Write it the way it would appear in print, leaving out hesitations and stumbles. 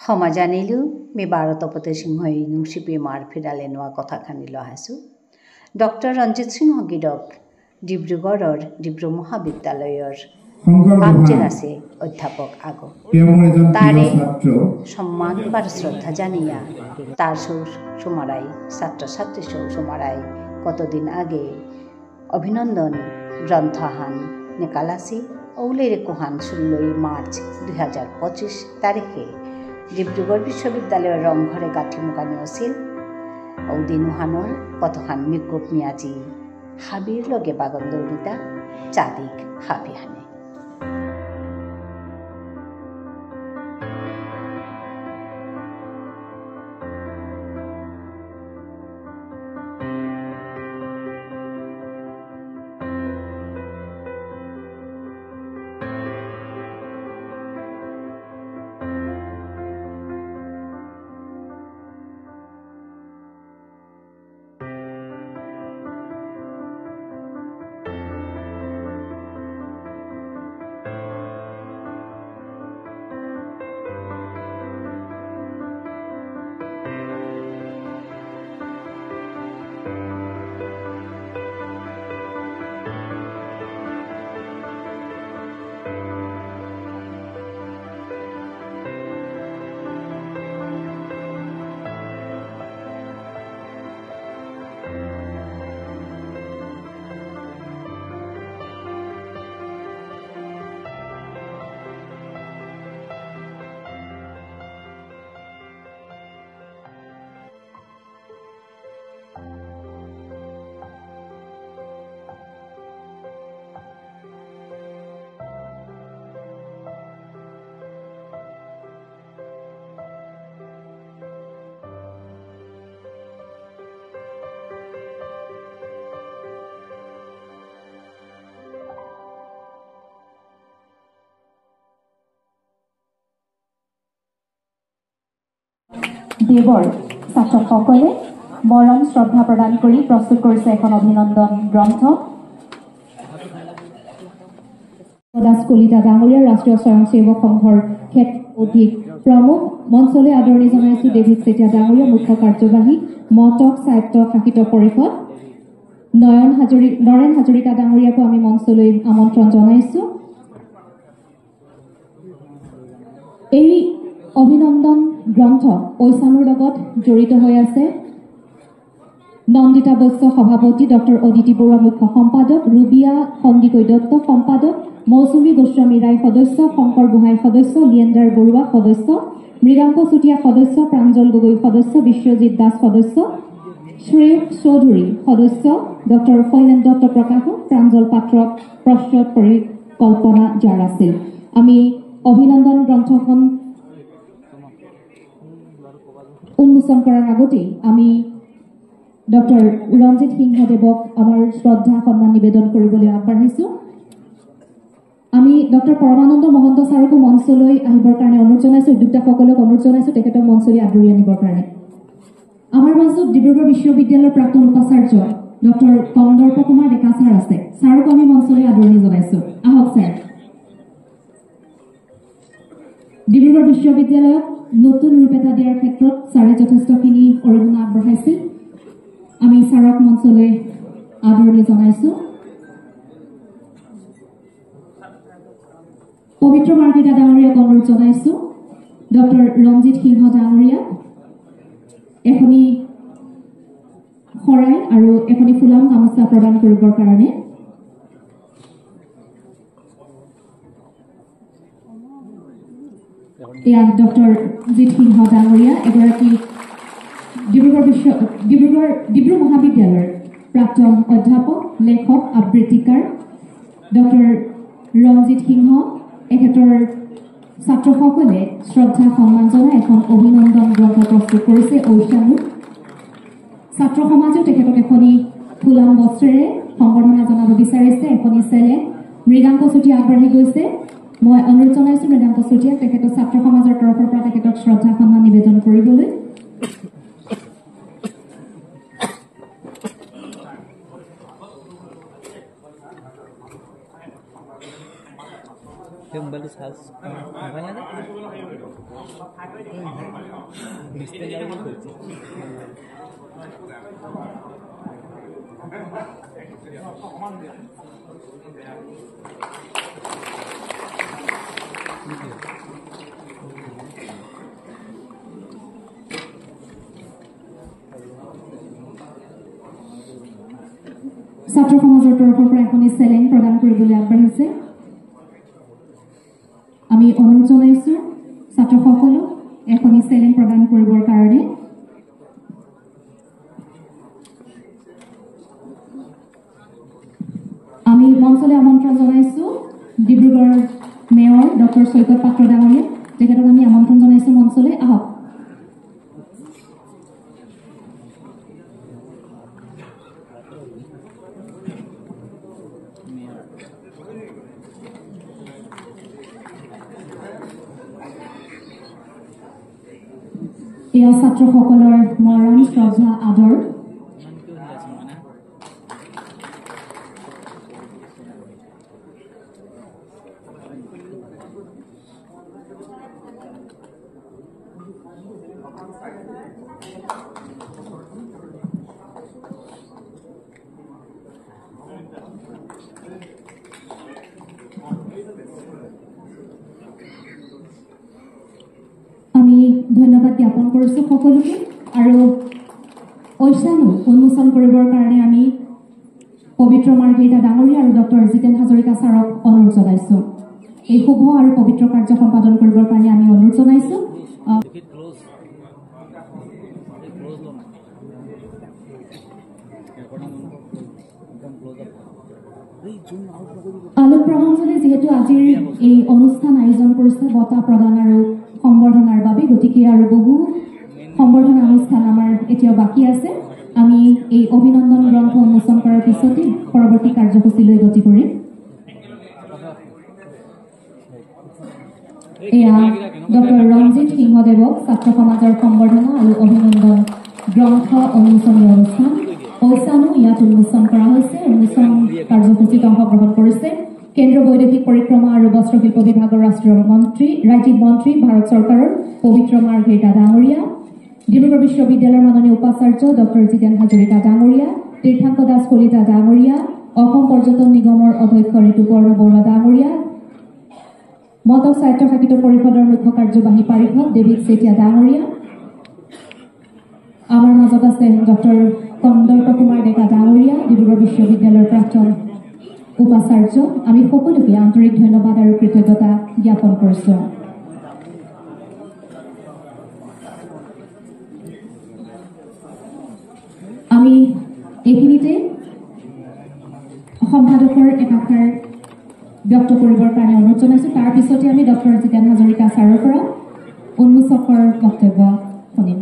ক্ষমা জানিলেও মি ভাৰতপতি সিংহই নুচিপি মাৰ ফিৰালে নোৱা কথাখানি লহাছো। ডক্টৰ ৰঞ্জিত সিংহ গীৰক ডিব্ৰুগড়ৰ ডিব্ৰু মহাবিদ্যালয়ৰ কামচেন আছে অধ্যাপক আগ তাৰে সম্মান বা শ্রদ্ধা জানিয়া তার সুমারাই ছাত্র ছাত্রী সুমারাই কতদিন আগে অভিনন্দন গ্রন্থহান নিকালাসি ঔলের কোহান 16 মার্চ 2025 তারিখে ডিব্ৰুগড় বিশ্ববিদ্যালয়ৰ ৰংঘৰে গাঁঠি মুকানি আছিল। ঔদিনুহানৰ কতহান মিকুপ মিয়াজি হাবিৰ লগে বাগন দৌৰিতা চাদিক হাবিহানে। দেৱৰ ছাত্ৰসকলে মৰম শ্ৰদ্ধা প্ৰদান কৰি প্ৰস্তুত কৰিছে এখন অভিনন্দন গ্ৰন্থ। দাস কলিতা ডাঙৰীয়া, ৰাষ্ট্ৰীয় স্বয়ংসেৱক সংঘৰ ক্ষেত্ৰ অধিক প্ৰমুখ। মঞ্চলৈ আদৰণি জনাইছো ডেভিড চেতিয়া ডাঙৰীয়া, মুখ্য কাৰ্যবাহী, মটক স্বায়ত্ত শাসিত পৰিষদ। নৰেন হাজৰিকা ডাঙৰীয়াকো আমি মঞ্চলৈ আমন্ত্ৰণ জনাইছো। এই অভিনন্দন গ্ৰন্থ ঐচানুৰ লগত জড়িত হৈ আছে নন্দিতা বৈশ্য সভাপতি, ডক্টৰ অদিতি বৰুৱা মুখ্য সম্পাদক, ৰুবিয়া সন্দিকৈ দত্ত সম্পাদক, মৌচুমী গোস্বামী ৰায় সদস্য, শংকৰ গোহাঁই সদস্য, লিয়েণ্ডাৰ বৰুৱা সদস্য, মৃগাংক চুতীয়া সদস্য, প্ৰাঞ্জল গগৈ সদস্য, বিশ্বজিৎ দাস সদস্য, শ্ৰেয়স চৌধুৰী সদস্য, ডক্টৰ শৈলেন দত্ত প্ৰকাশক, প্ৰাঞ্জল পাত্ৰ প্ৰশ্ৰত পৰিকল্পনা যাৰ আছিল। আমি অভিনন্দন গ্ৰন্থখন উন্মোচন কৰাৰ আগতেই আমি ডক্টৰ ৰঞ্জিত সিংহদেৱক আমাৰ শ্ৰদ্ধা সন্মান নিবেদন কৰিবলৈ আগবাঢ়িছো। আমি ডক্টৰ পৰমানন্দ মহন্ত ছাৰকো মঞ্চলৈ আহিবৰ কাৰণে অনুৰোধ জনাইছো, উদ্যোক্তাসকলক অনুৰোধ জনাইছো তেখেতক মঞ্চলৈ আদৰি আনিবৰ কাৰণে। আমাৰ মাজত ডিব্ৰুগড় বিশ্ববিদ্যালয়ৰ প্ৰাক্তন উপাচাৰ্য ডক্টৰ কন্দৰ্প কুমাৰ ডেকা ছাৰ আছে, ছাৰকো আমি মঞ্চলৈ আদৰণি জনাইছো। আহক ছাৰ। ডিব্ৰুগড় বিশ্ববিদ্যালয়ত নতুন ৰূপ এটা দিয়াৰ ক্ষেত্ৰত ছাৰে যথেষ্টখিনি অৰিহণা আগবঢ়াইছিল। আমি ছাৰক মঞ্চলৈ আদৰণি জনাইছো। পবিত্ৰ মাৰ্গিতা ডাঙৰীয়াক অনুৰোধ জনাইছো, ডক্টৰ ৰঞ্জিত সিংহ ডাঙৰীয়াক এখনি শৰাই আৰু এখনি ফুলাম গামোচা প্ৰদান কৰিবৰ কাৰণে। এয়া ডক্টৰ জিত সিংহ ডাঙৰীয়া, এগৰাকী ডিব্ৰু মহাবিদ্যালয়ৰ প্ৰাক্তন অধ্যাপক, লেখক, আবৃত্তিকাৰ। ডক্টৰ ৰঞ্জিত সিংহ এখেতৰ ছাত্ৰসকলে শ্ৰদ্ধা সন্মান জনাই এখন অভিনন্দন গ্ৰন্থ প্ৰস্তুত কৰিছে ঐশানু। ছাত্ৰ সমাজেও তেখেতক এখনি ফুলাম বস্ত্ৰেৰে সম্বৰ্ধনা জনাব বিচাৰিছে, এখনি চেলে। মৃগাংক চুতীয়া আগবাঢ়ি গৈছে। মই অনুৰোধ জনাইছো মৃগাংক চুতীয়াক তেখেতৰ ছাত্ৰ সমাজৰ তৰফৰ পৰা তেখেতক শ্ৰদ্ধা সন্মান নিবেদন কৰিবলৈ। মোবাইলটো চাৰ্জ মোবাইল নাই। ছাত্ৰ সমাজৰ তৰফৰ পৰা এখনি চেলেং প্ৰদান কৰিবলৈ আগবাঢ়িছে। আমি অনুৰোধ জনাইছোঁ ছাত্ৰসকলক এখনি চেলেং প্ৰদান কৰিবৰ কাৰণে। আমি মঞ্চলৈ আমন্ত্ৰণ জনাইছোঁ ডিব্ৰুগড় মেয়ৰ ডক্টৰ সৈকত পাত্ৰ ডাঙৰীয়া, তেখেতক আমি আমন্ত্ৰণ জনাইছোঁ মঞ্চলৈ আহক। এয়া ছাত্ৰসকলৰ মৰম, শ্ৰদ্ধা, আদৰ। আমি ধন্যবাদ জ্ঞাপন কৰিছোঁ সকলোকে। আৰু ঐশানু উন্মোচন কৰিবৰ কাৰণে আমি পবিত্ৰ মাৰ্ঘেৰিটা ডাঙৰীয়া আৰু ডক্টৰ জিতেন হাজৰিকা ছাৰক অনুৰোধ জনাইছোঁ। এই শুভ আৰু পবিত্ৰ কাৰ্য সম্পাদন কৰিবৰ কাৰণে আমি অনুৰোধ জনাইছোঁ। আলোক প্ৰভঞ্জনে যিহেতু আজিৰ এই অনুষ্ঠান আয়োজন কৰিছে বঁটা প্ৰদান আৰু সম্বৰ্ধনাৰ বাবে, গতিকে আৰু বহু সম্বৰ্ধনা অনুষ্ঠান আমাৰ এতিয়াও বাকী আছে। আমি এই অভিনন্দন গ্ৰন্থ উন্মোচন কৰাৰ পিছতে পৰৱৰ্তী কাৰ্যসূচীলৈ গতি কৰিম। এয়া ডক্টৰ ৰঞ্জিত সিংহদেৱক ছাত্ৰ সমাজৰ সম্বৰ্ধনা আৰু অভিনন্দন গ্ৰন্থ উন্মোচনী অনুষ্ঠান ঐশানু ইয়াত উন্মোচন কৰা হৈছে। উন্মোচন কাৰ্যসূচীত অংশগ্ৰহণ কৰিছে কেন্দ্ৰীয় বৈদেশিক পৰিক্ৰমা আৰু বস্ত্ৰশিল্প বিভাগৰ ৰাষ্ট্ৰীয় মন্ত্ৰী, ৰাজ্যিক মন্ত্ৰী, ভাৰত চৰকাৰৰ পবিত্ৰ মাৰ্ঘেৰিটা ডাঙৰীয়া, ডিব্ৰুগড় বিশ্ববিদ্যালয়ৰ মাননীয় উপাচাৰ্য ডক্টৰ জিতেন হাজৰিকা ডাঙৰীয়া, তীৰ্থাংক দাস কলিতা ডাঙৰীয়া, অসম পৰ্যটন নিগমৰ অধ্যক্ষ ঋতুপৰ্ণ বৰুৱা ডাঙৰীয়া, মটক স্বায়ত্তশাসিত পৰিষদৰ মুখ্য কাৰ্যবাহী পাৰিষদ ডেভিড চেতিয়া ডাঙৰীয়া, আমাৰ মাজত আছে ডক্টৰ কন্দৰ্প কুমাৰ ডেকা ডাঙৰীয়া, ডিব্ৰুগড় বিশ্ববিদ্যালয়ৰ প্ৰাক্তন উপাচাৰ্য। আমি সকলোকে আন্তৰিক ধন্যবাদ আৰু কৃতজ্ঞতা জ্ঞাপন কৰিছোঁ। আমি এইখিনিতে সম্পাদকৰ একাষাৰ ব্যক্ত কৰিবৰ কাৰণে অনুৰোধ জনাইছোঁ। তাৰ পিছতে আমি ডক্টৰ জিতেন হাজৰিকা ছাৰৰ পৰা উন্মোচকৰ বক্তব্য শুনিম।